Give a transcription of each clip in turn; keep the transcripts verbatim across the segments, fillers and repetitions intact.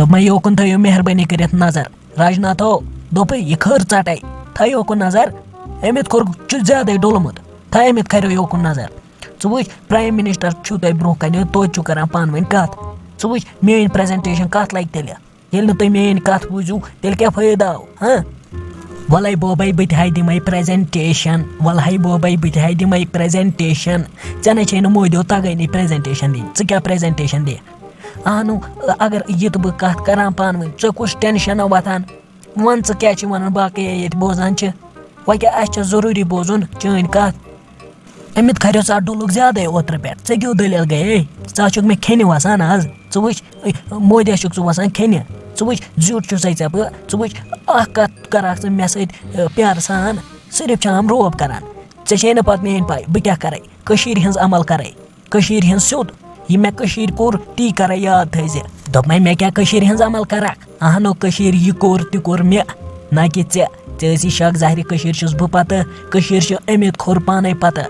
دوٚپمَے، یوکُن تھٲیِو مہربٲنی کٔرِتھ نظر۔ راجناتھو، دوٚپُے، یہِ خٲر ژَٹَے۔ تھٲے یوکُن نظر۔ أمِت کھوٚر چھُ زیادَے ڈوٚلمُت۔ تھٲے أمِت کھریو یوکُن نظر۔ ژٕ وٕچھ، پرٛایم مِنِسٹَر چھُو تۄہہِ برٛونٛہہ کَنہِ، توتہِ چھُو کَران پانہٕ ؤنۍ کَتھ۔ ژٕ وٕچھ، میٛٲنۍ پرٛزَنٹیشَن کَتھ لَگہِ تیٚلہِ؟ ییٚلہِ نہٕ تُہۍ میٛٲنۍ کَتھ بوٗزِو، تیٚلہِ کیٛاہ فٲیدٕ آو، ہاں؟ وَلَے بوبَے، بہٕ تہِ ہاے دِمَے پرٛزَنٹیشَن۔ وَلہٕ ہاے بوبَے، بہٕ تہِ ہاے دِمَے پرٛزَنٹیشَن۔ ژےٚ نَے چھے نہٕ مودیو تَگٲنی پرٛزَنٹیشَن دِنۍ۔ ژٕ کیٛاہ پرٛزَنٹیشَن دِکھ؟ اہنو، اگر یہِ تہٕ بہٕ کتھ کران پانہٕ ؤنۍ، ژےٚ کُس ٹینشن وۄتھان؟ وَن، ژٕ کیٛاہ چھِ وَنان، باقٕے ییٚتہِ بوزان چھِ۔ وۄنۍ کیٛاہ، اَسہِ چھےٚ ضروٗری بوزُن چٲنۍ کتھ؟ أمِت کھریو، ژٕ ہا ڈُلُکھ زیادَے اوترٕ پٮ۪ٹھ۔ ژےٚ کیٛاہ دٔلیٖل گٔیے؟ ژٕ ہا چھُکھ مےٚ کھیٚنہِ وَسان آز۔ ژٕ وٕچھ، اے، مودیا چھُکھ ژٕ وَسان کھیٚنہِ۔ ژٕ وٕچھ، زیُٹھ چھُسَے ژےٚ بہٕ۔ ژٕ وٕچھ، اَکھ کَتھ کَرَکھ ژٕ مےٚ سۭتۍ، اے، پیارٕ سان۔ صرف چھَہَم روب کَران۔ ژےٚ چھے نہٕ پَتہٕ میٛٲنۍ پَے، بہٕ کیٛاہ کَرَے؟ کٔشیٖرِ ہٕنٛز عمل کَرَے۔ کٔشیٖرِ ہِنٛز سیوٚد۔ یہِ مےٚ کٔشیٖرِ کوٚر، تی کَرَے یاد تھٲیزِ۔ دوٚپمَے، مےٚ کیٛاہ کٔشیٖرِ ہٕنٛز عمل کَرَکھ؟ اہنو، کٔشیٖرِ یہِ کوٚر، تہِ کوٚر مےٚ، نہ کہِ ژےٚ۔ ژےٚ ٲسی شک ظاہرِ، کٔشیٖرِ چھُس بہٕ پَتہٕ، کٔشیٖرِ چھُ أمِت کھوٚر پانَے پَتہٕ۔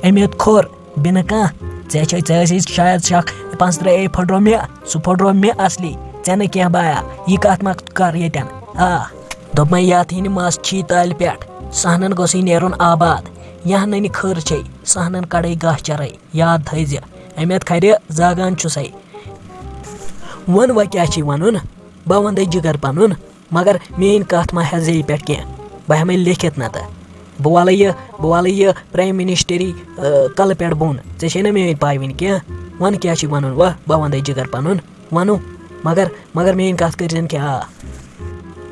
أمِت کھوٚر، بِنہٕ کانٛہہ۔ ژےٚ چھے، ژےٚ ٲسی شاید شک، پانٛژھ ترٛےٚ اے پھٕٹرو مےٚ، سُہ پھٕٹرو مےٚ اَصلی۔ ژےٚ نہٕ کینٛہہ بایا، یہِ کَتھ ما کَر ییٚتٮ۪ن؟ آ، دوٚپمَے، یَتھ ہِنٛدِ مَس چھی تالہِ پٮ۪ٹھ، صحنَن گوٚژھُے نیرُن آباد۔ یَہہ نَنہِ خٲر چھے، صحنَن کَڑَے گاہ چَرَے۔ یاد تھٲیزِ، اُمید کھرِ زاگان چھُسَے۔ وَن وۄنۍ کیٛاہ چھُے وَنُن؟ بہٕ وَندَے جِگر پَنُن، مگر میٛٲنۍ کَتھ مہ ہٮ۪تھ زیٚیہِ پٮ۪ٹھ کینٛہہ۔ بہٕ ہٮ۪مَے لیکھِتھ نَتہٕ۔ بہٕ والَے یہِ، بہٕ والَے یہِ پرٛایم مِنِسٹری، آ، کَلہٕ پٮ۪ٹھ بۄن۔ ژےٚ چھے نہ میٛٲنۍ پَے وٕنہِ کینٛہہ؟ وَن کیٛاہ چھُے وَنُن؟ وَ، بہٕ وَندَے جِگر پَنُن۔ وَنو، مگر، مگر میٛٲنۍ کَتھ کٔرۍزٮ۪ن کینٛہہ، آ۔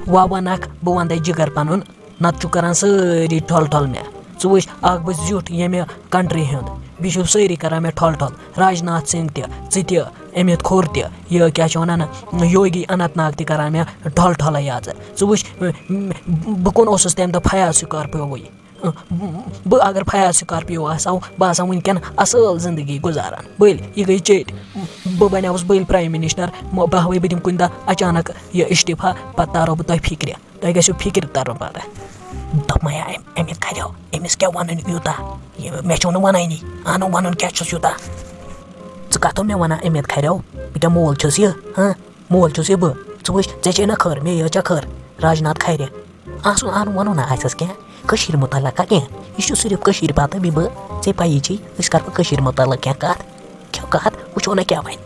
وَ وَنَکھ، بہٕ وَندَے جِگر پَنُن۔ نَتہٕ چھُ کران سٲری ٹھۄل ٹھۄل مےٚ۔ ژٕ وٕچھ، اکھ بہٕ زیُٹھ ییٚمہِ کنٹری ہُنٛد، بیٚیہِ چھِو سٲری کران مےٚ ٹھۄل ٹھۄل۔ راجناتھ سنگھ تہِ، ژٕ تہِ، اُمید کھوٚر تہِ، یہِ کیٛاہ چھِ وَنان، یوگی اننت ناگ تہِ کران مےٚ ٹھۄل ٹھۄلے یاژٕ۔ ژٕ وٕچھ، بہٕ کُن اوسُس تَمہِ دۄہ فیاض سکارپیووٕے۔ بہٕ اگر فیاض سکارپیو آسہٕ ہاو، بہٕ آسہٕ ہا وٕنکٮ۪ن اَصٕل زندگی گُزاران۔ بٔلۍ، یہِ گٔے چیٚٹۍ۔ بہٕ بنیوُس بٔلۍ پرٛایم مِنِسٹر، مہ-، بہٕ ہاوَے بہٕ دِمہٕ کُنہِ دۄہ اچانک یہِ استعفیٰ، پَتہٕ تارو بہٕ تۄہہِ فِکرِ۔ تۄہہِ گژھیو فِکرِ تَرُن پَتہٕ۔ دوٚپمَے أمۍ، أمِس کھریو، أمِس کیٛاہ وَنُن یوٗتاہ؟ یہِ مےٚ چھُو نہٕ وَنٲنی۔ اَہنُو، وَنُن کیٛاہ چھُس یوٗتاہ؟ ژٕ کَتھ، مےٚ وَنان أمِت کھریو؟ بہٕ کیٛاہ مول چھُس یہِ؟ ہاں، مول چھُس یہِ بہٕ؟ ژٕ وٕچھ، ژےٚ چھے نہ خٲر، مےٚ یٲژ چھا خٲر؟ راجناتھ کھرِ۔ آسُن اَہنُو وَنُن نہ آسٮ۪س کینٛہہ، کٔشیٖرِ مُتعلق کینٛہہ۔ یہِ چھُ صرف کٔشیٖرِ پَتہٕ بیٚیہِ بہٕ، ژےٚ پَیی چھے، أسۍ کَرو کٔشیٖرِ مُتعلق کینٛہہ کَتھ۔ کیٛاہ کَتھ؟ وٕچھو نہ کیٛاہ وَنہِ۔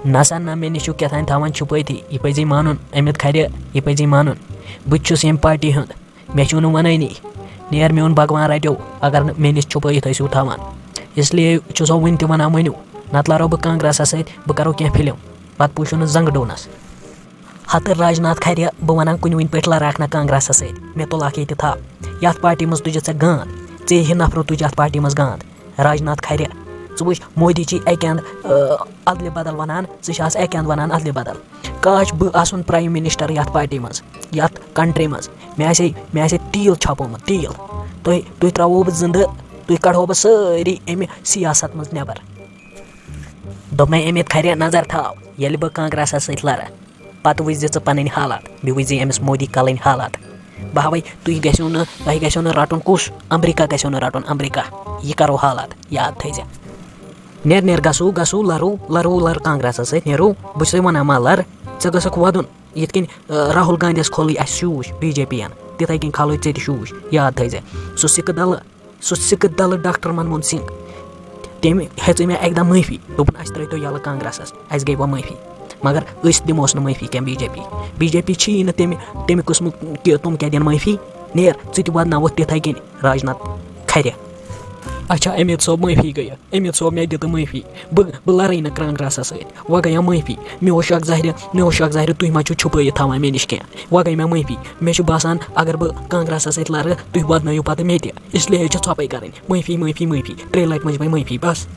نہ سا نہ، مےٚ نِش چھُ کیٛاہ تام تھاوان چھُپٲیتھٕے۔ یہِ پَزی مانُن، أمِت کھرِ، یہِ پَزی مانُن۔ بہٕ تہِ چھُس ییٚمہِ پارٹی ہُنٛد۔ مےٚ چھُو نہٕ وَنٲنی۔ نیر میون بھگوان رَٹیو، اگر نہٕ مےٚ نِش چھُپٲیِتھ ٲسِو تھاوان۔ اس لیے چھُسو وٕنہِ تہِ وَنان، ؤنِو، نَتہٕ لارو بہٕ کانٛگرَسَس سۭتۍ، بہٕ کَرو کینٛہہ فِلم۔ پَتہٕ پوٗشِو نہٕ زنٛگہٕ ڈوٗنَس۔ ہتہٕ راجناتھ کھرِ، بہٕ وَنان کُنہِ وٕنہِ پٲٹھۍ لَراکھ نہ کانٛگرَسَس سۭتۍ۔ مےٚ تُل اَکھ ییٚتہِ تھَپھ۔ یَتھ پارٹی منٛز تُجِتھ ژےٚ گانٛد۔ ژےٚ ہِوۍ نفرو تُج اَتھ پارٹی منٛز گانٛد۔ راجناتھ کھرِ، ژٕ وٕچھ، مودی چھی اَکہِ اَندٕ، آ، ادلہِ بدل وَنان، ژٕ چھِ آز اَکہِ اندٕ وَنان ادلہِ بدل۔ کاش بہٕ آسُن پرٛایم مِنِسٹر یَتھ پارٹی منٛز، یَتھ کنٹری منٛز۔ مےٚ آسہِ ہے، مےٚ آسہِ ہے تیٖل چھاپومُت، تیٖل۔ تُہۍ، تُہۍ ترٛاوو بہٕ زِندٕ، تُہۍ کڑہو بہٕ سٲری اَمہِ سیاست منٛز نٮ۪بر۔ دوٚپمَے، أمِت کھرِ، نظر تھاو، ییٚلہِ بہٕ کانگریسس سۭتۍ لڑٕ، پتہٕ وٕچھزِ ژٕ پنٕنۍ حالات، بیٚیہِ وٕچھزِ أمِس مودی کلٕنۍ حالات۔ بہٕ ہاوے، تُہۍ گژھِو نہٕ، تۄہہِ گژھِو نہٕ رٹُن کُس؟ امریکہ گژھِو نہٕ رٹُن، امریکہ۔ یہِ کرو حالات، یاد تھٲیزِ۔ نیر، نیر، گژھو، گژھو، لڑو، لڑو، لڑ کانگریسس سۭتۍ، نیرو۔ بہٕ چھُسے ونان، ما لڑ، ژٕ گژھکھ ودُن۔ یِتھ کٔنۍ، آ، راہُل گاندھیَس کھولٕے اَسہِ شوٗش بی جے پی یَن، تِتھَے کٔنۍ کھالوے ژےٚ تہِ شوٗش، یاد تھٲیزِ۔ سُہ سِکہٕ دلہٕ، سُہ سِکہٕ دلہٕ ڈاکٹر منموہن سنگھ، تٔمۍ ہیٚژٕے مےٚ اَکہِ دۄہ معٲفی، دوٚپُن، اَسہِ ترٛٲیتو یَلہٕ کانگریسَس، اَسہِ گٔے وۄنۍ معٲفی۔ مگر أسۍ دِموس نہٕ معٲفی کینٛہہ B J P. B J P چھی نہٕ تَمہِ، تَمہِ قٕسمُک کہِ تِم کیٛاہ دِن معٲفی۔ نیر، ژٕ تہِ واتناوَتھ تِتھَے کٔنۍ راجناتھ کھرِ۔ اچھا، اُمید صٲب معٲفی گٔیہِ۔ اُمید صٲب، مےٚ دِ تہٕ معٲفی۔ بہٕ، بہٕ لڑے نہٕ کانگریسس سۭتۍ۔ وۄنۍ گٔیَم معٲفی۔ مےٚ اوس شک ظاہرِ، مےٚ اوس شک ظاہرِ، تُہۍ ما چھِو چھُپٲیِتھ تھاوان مےٚ نِش کینٛہہ۔ وۄنۍ گٔے مےٚ معٲفی۔ مےٚ چھُ باسان، اگر بہٕ کانگریسس سۭتۍ لڑٕ، تُہۍ واتنٲیِو پتہٕ مےٚ تہِ۔ اس لیے چھِ ژھۄپے کرٕنۍ۔ معٲفی، معٲفی، معٲفی۔ ترٛیٚیہِ لٹہِ منٛز چھِ وۄنۍ معٲفی۔ بس۔